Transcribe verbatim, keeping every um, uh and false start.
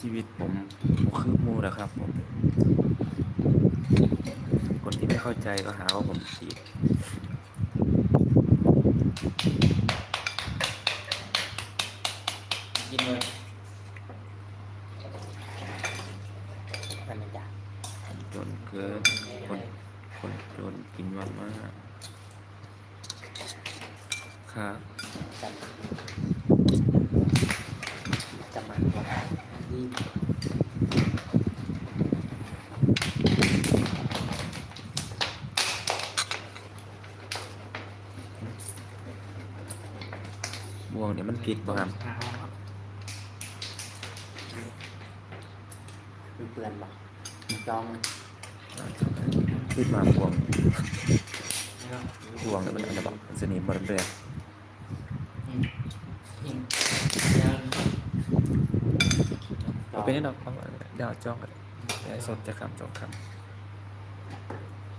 ชีวิตผมบ่คือหมู่แล้วครับผม คนที่ไม่เข้าใจก็หาว่าผมผิด กินเลยมันไม่อยาก จนเกินคนคนจนกินมันมากครับ จำจำมันว่านี่ บ่วงเนี่ยมันผิดบ่ครับ เปื่อนๆบ่จอง ผิดมาบ่วง บ่วงเนี่ยมันอันดับสนิมบ่เรียบ อืมอืม เอาไปนี่ดอกเอาเดี๋ยวจองกันเดี๋ยวสดจะคำจองคำ